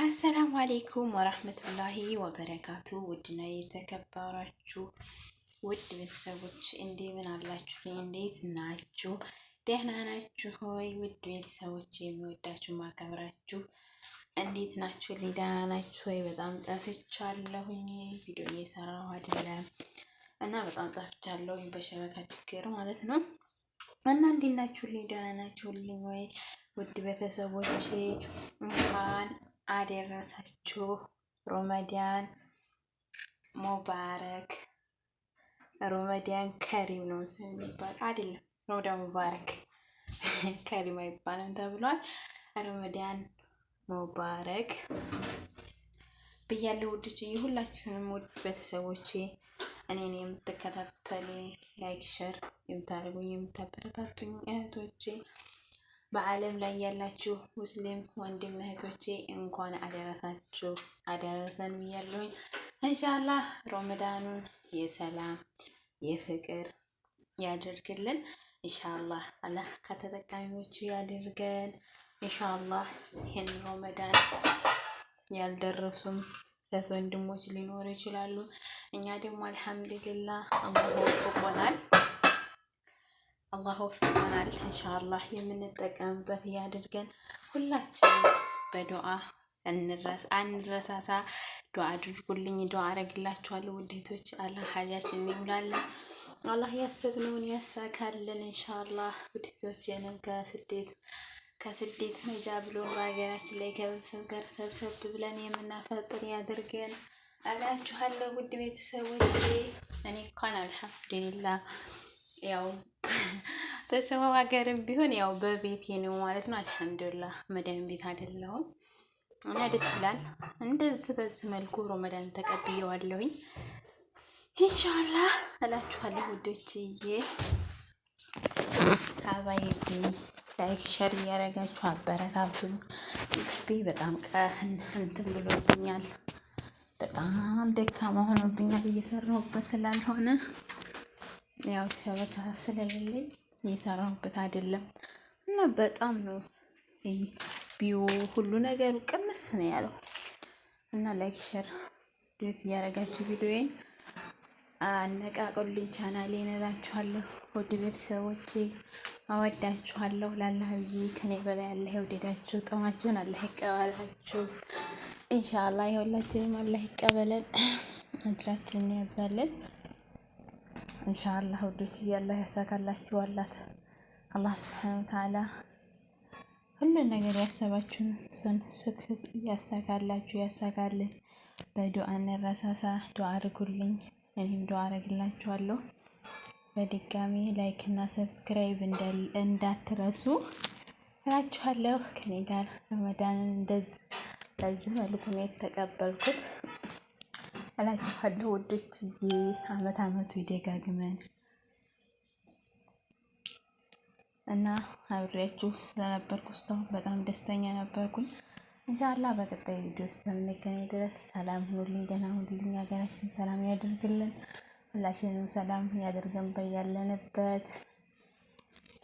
السلام عليكم ورحمة الله وبركاته። ውድና የተከበራችሁ ውድ ቤተሰቦች እንደምን አላችሁ? እንዴት ናችሁ? ደህና ናችሁ ሆይ? ውድ ቤተሰቦች የሚወዳችሁ ማከብራችሁ እንዴት ናችሁ? ደህና ናችሁ ሆይ? በጣም ጠፍቻለሁኝ። ቪዲዮ እየሰራሁ አይደለም እና በጣም ጠፍቻለሁኝ በ شبكة ችግር ማለት ነው። እና እንዴት ናችሁልኝ? ደህና ናችሁልኝ ወይ? ውድ ቤተሰቦቼ እንኳን አደረሳችሁ። رمضان مبارك። رمضان كريم ነው የሚባል አይደለም፣ رمضان مبارك كريم አይባልም ተብሏል። رمضان مبارك ብያለሁ ውዶቼ፣ የሁላችሁንም ውድ ቤተሰቦቼ እኔን የምትከታተሉኝ like፣ share የምታደርጉኝ የምታበረታቱኝ እህቶቼ በዓለም ላይ ያላችሁ ሙስሊም ወንድም እህቶቼ እንኳን አደረሳችሁ አደረሰን ብያለሁኝ። እንሻላህ ሮመዳኑን የሰላም የፍቅር ያደርግልን። እንሻላህ አላህ ከተጠቃሚዎቹ ያድርገን። እንሻላህ ይህን ሮመዳን ያልደረሱም እህት ወንድሞች ሊኖሩ ይችላሉ። እኛ ደግሞ አልሐምዱሊላህ አላህ ወፍቆናል። አላህ ወፍቆናል። ኢንሻአላህ የምንጠቀምበት ያድርገን። ሁላችንም በዱዓ አንረሳሳ። ዱዓ አድርጉልኝ፣ ዱዓ አረግላችኋለሁ። ውዴቶች አላህ ሀጃችንን ይሙላልን። አላህ ያሰብነውን ያሳካልን። ኢንሻአላህ ውዴቶችንም ከስደት ነጃ ብሎን በሀገራችን ላይ ከቤተሰብ ጋር ሰብሰብ ብለን የምናፈጥር ያድርገን እላችኋለሁ። ውድ ቤተሰቦቼ እኔ እንኳን አልሐምዱሊላህ ያው በሰው ሀገርም ቢሆን ያው በቤቴ ነው ማለት ነው። አልሐምዱሊላህ መዳም ቤት አይደለሁም እና ደስ ይላል። እንደዚህ በዚህ መልኩ ሮመዳን ተቀብየዋለሁኝ። ኢንሻአላህ እላችኋለሁ ውዶችዬ። حبايبي like share እያደረጋችሁ አበረታቱኝ። ዩቲዩብ በጣም ቀን እንትን ብሎብኛል። በጣም ደካማ ሆኖብኛል እየሰራሁበት ስላልሆነ ያው شبكة ስለሌለኝ እየሰራሁበት አይደለም እና በጣም ነው view ሁሉ ነገሩ ቅንስ ነው ያለው እና like share duet እያደረጋችሁ ቪዲዮዬን አነቃቁልኝ ቻናሌን እላችኋለሁ። ውድ ቤተሰቦቼ አወዳችኋለሁ። ላላህ ብዬ ከኔ በላይ አላህ ይውደዳችሁ። ጦማችሁን አላህ ይቀበላችሁ። ኢንሻአላህ የሁላችንም አላህ ይቀበለን፣ አጅራችንን ያብዛልን። ኢንሻአላህ ውዶች አላህ ያሳካላችሁ። አላት አላህ ስብሐነ ወተዓላ ሁሉን ነገር ያሰባችሁን ስክ ያሳካላችሁ፣ ያሳካልን። በዱዓ እንረሳሳ። ዱዓ አድርጉልኝ፣ እኔም ዱዓ አረግላችኋለሁ። በድጋሚ like እና subscribe እንዳትረሱ እላችኋለሁ። ከኔ ጋር ረመዳንን እንደዚህ በዚህ መልኩ ነው የተቀበልኩት እላችኋለሁ ውዶችዬ። አመት አመቱ ይደጋግመን እና አብሬያችሁ ስለነበርኩ እስካሁን በጣም ደስተኛ ነበርኩኝ። ኢንሻአላህ በቀጣይ ቪዲዮ እስከምንገናኝ ድረስ ሰላም ሁኑልኝ፣ ደህና ሁኑልኝ። ሀገራችን ሰላም ያደርግልን፣ ሁላችንም ሰላም ያደርገን በያለንበት።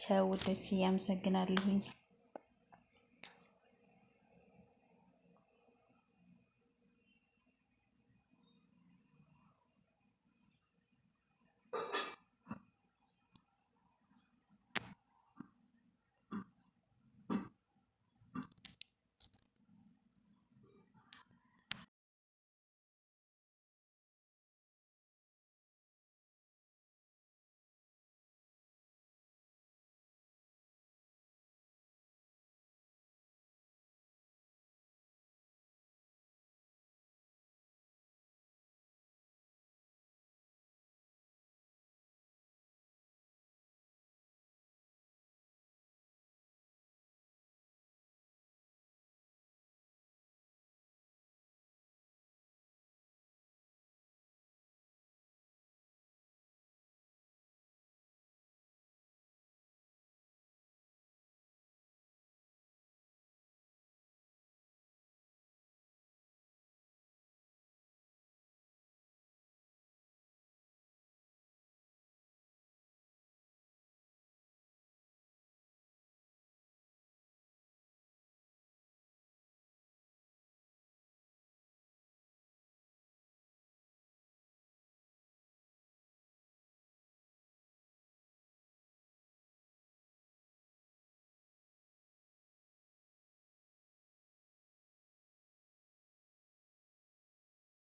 ቻው ውዶች፣ እያመሰግናለሁኝ።